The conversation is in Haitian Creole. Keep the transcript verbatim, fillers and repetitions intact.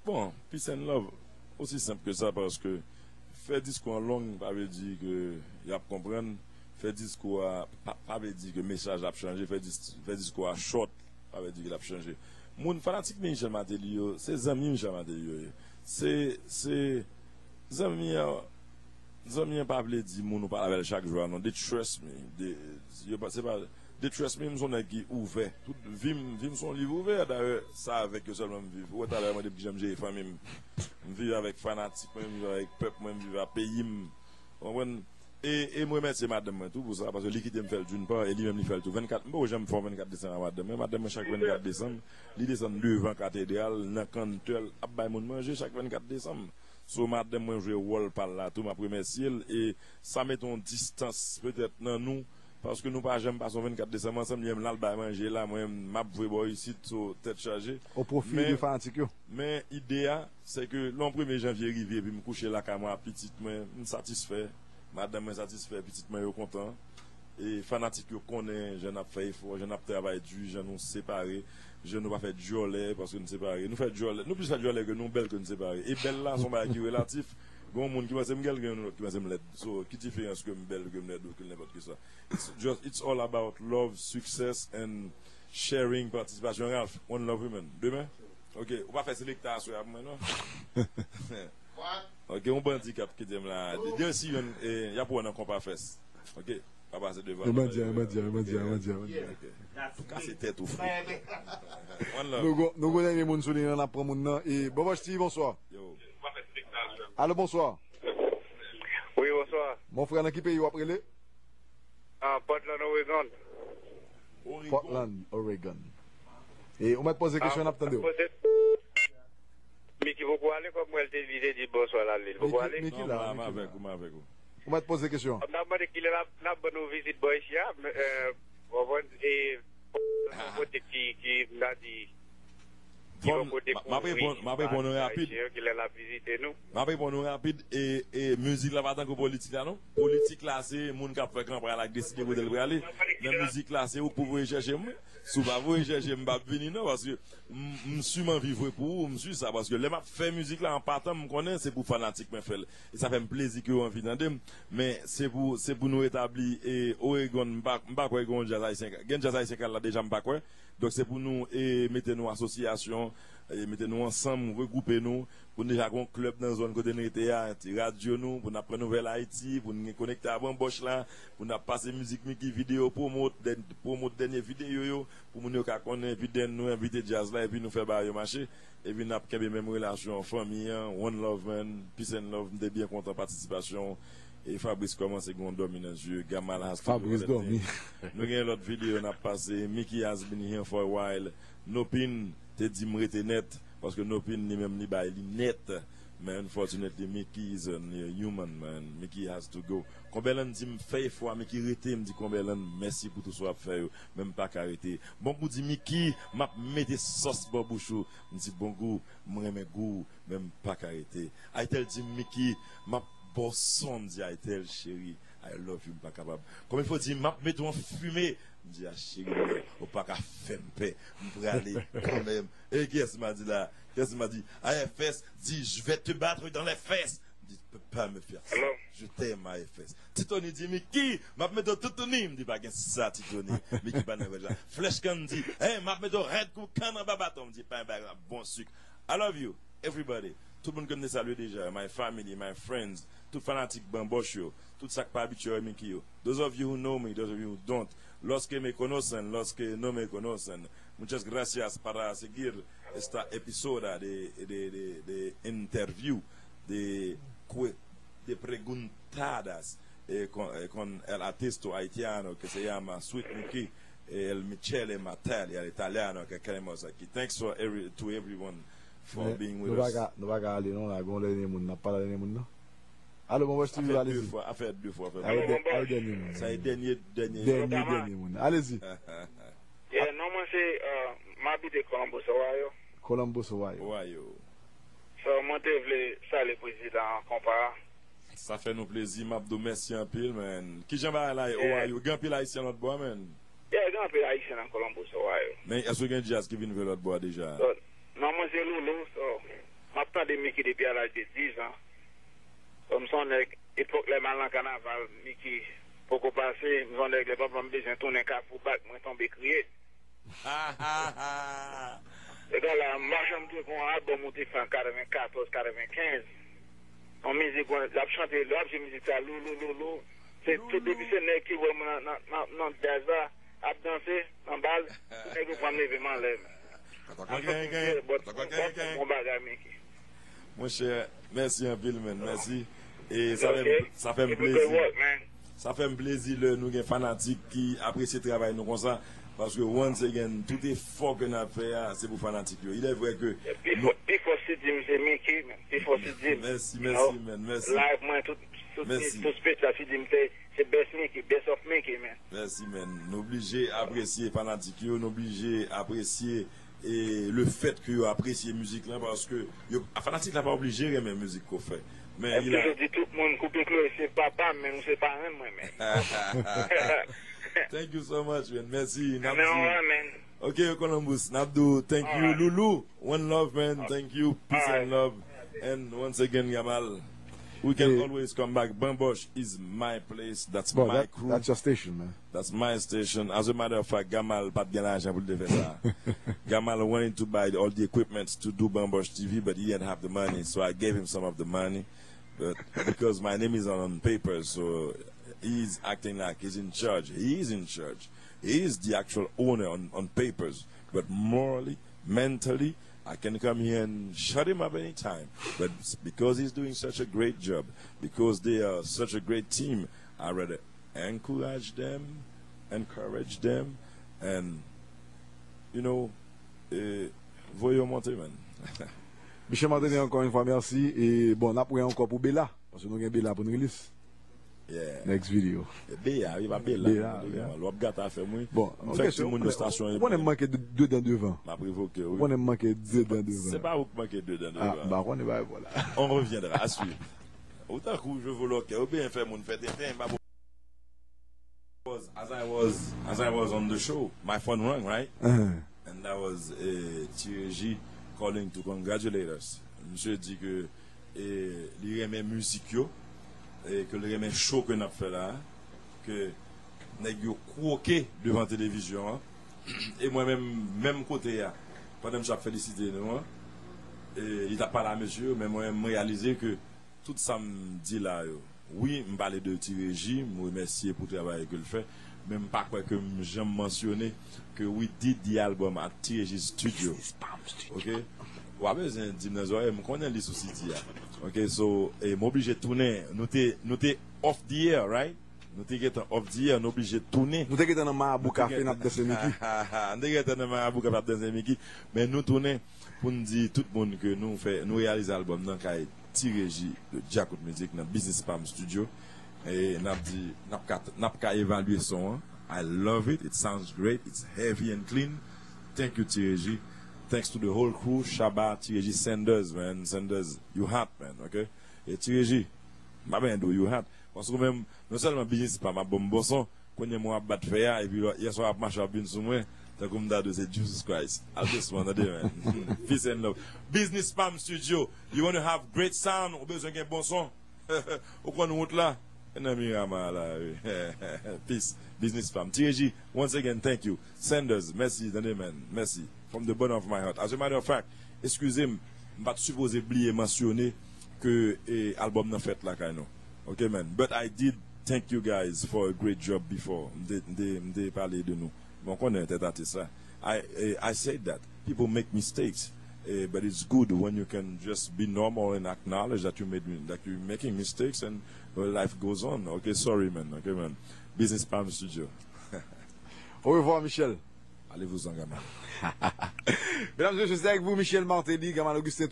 Bon, peace and love, osi senp ke sa, paske fè diskou an long pa vle di ke y ap konprann, fè diskou a pa, pa vle di ke mesaj la ap chanje, fè, dis, fè diskou a short pa vle di ke l ap chanje. Moun fanatik Michel Martelly yo, se zanmi Michel Martelly yo ye. Se, se zanmi an, zanmi an pa vle di moun ou pale avè l chak jou a non. They trust me. They, yo pa, se pa, they trust me, m se yon nèg ki ouvè. Tout vi m, vi m se yon liv ouvè. Dayè, se avèk yo sèlman m viv. Ou wè talè a mande m kijan m jere fanmi m. M viv avèk fanatik mwen, m viv avèk pèp mwen, m viv ak peyi m. Ou konprann? E, e m remèsye madanm mwen tou pou sa, paske li kite m fè l d'une part, e li menm li fè l tou. Vennkat, m poko janm fè yon vennkat desanm ak madanm mwen. Madanm mwen chak vennkat desanm, li desann devan katedral, nan kanntè l, ap bay moun manje chak vennkat desanm. So, madanm mwen jwe wòl pa l la tou, m ap remèsye l. E sa mete yon distans petèt nan nou, paske nou pa janm pase yon vennkat desanm ansanm, li menm l al bay manje la, mwen menm m ap voye bò isit, so, tèt chaje. O pwofi de fanatik yo. Men ide a, se ke lè yon premye janvye rive epi m kouche lakay mwen ak pitit mwen, m satisfè, madanm mwen satisfè, pitit mwen yo kontan. E fanatik yo konnen jan n ap fè efò, jan n ap travay di, jan nou separe, jan nou pa fè dyòlè paske n separe. Nou fè dyòlè, nou plis fè dyòlè ke nou bèl ke n separe. E bèl la, se yon bagay ki relatif. Gen yon moun ki panse m bèl, gen yon lòt ki panse m lèd. So, ki diferans ke m bèl, ke m lèd, ou ke nenpòt ki sa? It's just, it's all about love, success, and sharing, participation. Ralph, one love, women. Demen? Ok, ou pa fè selekta aswè a pou mwen, non? Ok, yon bandi k ap kite m la. Demen si yonn, e, y ap wè nan Konpa Fest. Ok, pa pase devan. Yon bandi, yon bandi, yon bandi, yon bandi, yon bandi. Ok. Kase tèt ou, frè. One love. Nou gon, nou gon dènye moun sou liy lan, n ap pran moun nan. E, Bòbòch T V, bonswa. Yo. Alo, bonswa. Wi, bonswa. Mon frè, nan ki peyi w ap rele? Ah, Portland, Oregon. Portland, Oregon. E ou mèt poze kesyon, n ap tande w. Miki poko ale, kòm mwen te, li te di bonswa la, li poko ale. Miki la, Miki la. Ou mèt poze kesyon. N ap mande kilè l ap, l ap ban nou vizit bò ichi a, men, euh, w konprann, e, yon kote ki, ki, m ta di, ki yon kote pou riche, pa riche, kilè l ap vizite nou. M ap reponn ou rapid, e, e mizik la pa tankou politik la, non. Politik la, se moun k ap fè kanpay la k deside kote l prale. Nan mizik la, se ou k pou voye chèche m. Si w pa voye chèche m, m p ap vini, non, paske m, m si m anvi vre pou ou, m si sa, paske lè m ap fè mizik la, an patan, m konnen se pou fanatik mwen fè l. E sa fè m plezi ke w anvi tande m. Men se pou, se pou nou etabli, e, Oregon, m pa, m pa kwè gen yon djaz ayisyen, gen djaz ayisyen k al la deja, m pa kwè. Donk, se pou nou, e, mete nou asosyasyon, e, mete nou ansanm, regwoupe nou, pou n deja gen yon klèb nan zòn kote n rete a, ti radyo nou, pou n ap pran nouvèl Ayiti, pou n gen konekte ak Banbòch la, pou n ap pase mizik Miki, videyo, pwomot, dèn-, pwomot dènye videyo yo, pou moun yo ka konnen, epi dèn nou envite djaz la, epi nou fè bagay yo mache, epi n ap kenbe menm relasyon fanmi an, one love, man, peace and love, m te byen kontan patisipasyon w. E Fabrice kòmanse gen yon dòmi nan zye, Gamal has to do other thing. Nou gen lòt videyo n ap pase, Mickey has been here for a while. Nopin te di m rete nèt, paske Nopin li menm li bay li nèt. Men unfortunately, Mickey is a human, man. Mickey has to go. Konbèlan di m fè efò a, Mickey rete, m di Konbèlan mèsi pou tout sa w ap fè yo, men m pa ka rete. Bongou di Mickey, m ap mete sòs bò bouch ou. M di Bongou, m renmen gou w, men m pa ka rete. Aytèl di m, Mickey, m ap ba w son, m di Aytèl, cheri, I love you, m pa kapab. Konbyen fwa w di m ap mete w an fime, m di a cheri mwen, ou pa ka fè m pè, m prale kanmenm. E kiyès m a di la? Kiyès m a di? A F S di, je vais te battre dans les fesses. M di, peux pas me faire ça. Je t'aime, A F S. Titoni di, Mickey, m ap mete w toutouni. M di, pa gen sa, Titoni. Mickey pa nan rèd la. Flèch Kann di, hey, m ap mete w rèd kou kann anba baton. M di, pa gen bagay la, bon sik. I love you, everybody. Tout moun ke m te salye deja, my family, my friends, tout fanatik Banbòch yo, tout sa k pa abitye wè Mickey yo. Those of you who know me, those of you who don't, los que me conocen, los que no me conocen, muchas gracias para seguir esta episoda de, de, de, de interview, de, que-, de preguntadas, eh, con, eh, con el artista haitiano que se llama Sweet Mickey, eh, el Michele Martelli, el italiano que queremos aquí. Thanks for every, to everyone for being with us. Nou pa ka, nou pa ka ale non, la, gon dènye moun, n ap pale a dènye moun nan. Alo, Banbòch T V, alezi. A fè de fwa, a fè de fwa. Ay, dè-, ay, dènye moun. Sa e dènye, dènye. Dènye, dènye moun. Alezi. Yeah, non, mwen se, euh, m abite Columbus, Ohio. Columbus, Ohio. Ohio. So, mwen te vle salye prezidan konpa a. Sa fè nou plezi, m ap di w mèsi anpil, man. Kijan bagay la ye, Ohio? Gen anpil Ayisyen lòt bò a, man? Yeah, gen anpil Ayisyen nan Columbus, Ohio. Men èske gen djaz ki vin jwe lòt bò a deja? So, non, mwen se Lolo, so, m tande Mickey depi a laj de diz an. Bon, m se yon nèg, epòk lè m al nan kanaval, Mickey poko pase, m se yon nèg lè papa m bezwen tounen Kafou Bak, mwen tonbe kriye. Egal la, m pa janm te gen yon albòm ou te fè an katrevenkatòz, katrevenkenz. Yon mizik, w ap chante, lè w ap jwe mizik sa, lou, lou, lou, lou. Se tout depi se nèg ki wè m nan, nan, nan, nan djaz la, ap danse, nan bal, tout nèg yo pran m leve m anlè. An chante, bon, bon, bon bagay, Mickey. Monchè, mèsi anpil, man. Mèsi. E sa fè m, sa fè m plezi. Sa fè m plezi lè nou gen fanatik ki apresye travay nou konsa. Paske, once again, tout efò ke n ap fè a, se pou fanatik yo. Il est vrai que pi fò, pi fò si di m se Mickey, man. Pi fò si di m. Mèsi, mèsi, man. Mèsi. Live mwen, tout, tout, tout spesyal si di m se, se best Mickey, best of Mickey, man. Mèsi, man. Nou blije apresye fanatik yo, nou blije apresye e le fèt ke yo apresye mizik lan, paske yo, fanatik la pa oblije renmen mizik ke w fè. Men, m toujou di tout moun, Koupe Kloe se papa m, men nou se parenn mwen, men. Thank you so much, man. Mèsi. N ap di, ok, Columbus, n ap di w thank you, Loulou. One love, man. Thank you. Peace and love. And once again, Gamal, we can always come back. Bamboche is my place. That's my crew. That's your station, man. That's my station. As a matter of fact, Gamal pa t gen lajan pou l te fè sa. Gamal wanted to buy all the equipments to do Bamboche T V, but he didn't have the money, so I gave him some of the money. But because my name is on, on papers, so he's acting like he's in charge. He is in charge. He is the actual owner on, on papers. But morally, mentally, I can come here and shut him up anytime. But s-, because he's doing such a great job, because they are such a great team, I rather encourage them, encourage them, and, you know, eh, voye yo monte, man. Michel Martelly, ankò yon fwa, mèsi. E bon, n ap wè ankò pou Bela, paske nou gen Bela pou n release. Yeah. Next video. E Bela, wi, pa Bela. Bela, Bela. Lè w ap gate afè m, wi. Bon, m fè timoun nan estasyon. Ou konnen m manke de, de dan devan. M ap revoke w, wi. Ou konnen m manke de dan devan. Se pa ou k manke de dan devan. Ah, m pa konnen bagay pou la. On reviendra, à suivre. Ou tankou je veux le cœur, ou byen fè moun fè tenten, ba bon. As I was, as I was on the show, my phone rang, right? Uh-huh. And that was, eh, T R G calling to congratulate us. Misye di ke, eh, li renmen mizik yo, eh, ke li renmen show ke n ap fè la, ke nèg yo kwoke devan televizyon an. E mwen menm, menm kote a, pandan misye ap felisite nou an, eh, li t ap pale a mesye yo, men mwen, m reyalize ke tout sa m di la yo, wi, m pale de Ti Reji, m remèsye pou travay ke l fè, men m pa kwè ke m janm mansyone ke we did the album at Ti Reji Studio. Ok? W pa bezwen di m nan zòrèy, m konnen li sou C D a. Ok, so, e, m oblije tounen. Nou te, nou te off the air, right? Nou te gentan off the air, nou oblije tounen. Nou te gentan nan Marabou Cafe, n ap danse Mickey. Nou te gentan nan Marabou Cafe, n ap danse Mickey. Men nou tounen pou n di tout moun ke nou fè, nou reyalize albòm nan kay Ti Reji de Djakout Music nan Business Palm Studio. E n ap di, n ap ka, n ap ka evalye son an. I love it. It sounds great. It's heavy and clean. Thank you, Ti Reji. Thanks to the whole crew. Shabba, Ti Reji, Sanders, man. Sanders, you hot, man, ok? E Ti Reji, m pa benyen di w, you hot. Paske ou menm, non sèlman Business Palm ap ban m bon son, kounye a m wè w ap bat fè a, epi lò, yèswa w ap mache w ap vin sou mwen, tankou m ta di w se Jesus Christ. Al dousman, tande, man. Peace and love. Business Palm Studio, you wanna have great sound, ou bezwen gen bon son? Ou konn wout la? E nan Miramar la, wi. Peace. Business Palm. Ti Reji, once again, thank you. Sanders, mèsi, tande, man. Mèsi. From the bottom of my heart. As a matter of fact, eskize m, m pa t sipoze bliye mansyone ke, eh, albòm nan fèt lakay nou. Ok, man. But I did thank you guys for a great job before. M te, m te, m te pale de nou. Bon, konnen tèt atis la. I, eh, I said that. People make mistakes. Eh, but it's good when you can just be normal and acknowledge that you made, that you're making mistakes and, well, life goes on. Ok, sorry, man. Ok, man. Business Palm Studio. Au revoir, Michel. Allez-vous-en, gamin. Mesdames et messieurs, c'est avec vous, Michel Martelly, Gamal Augustin.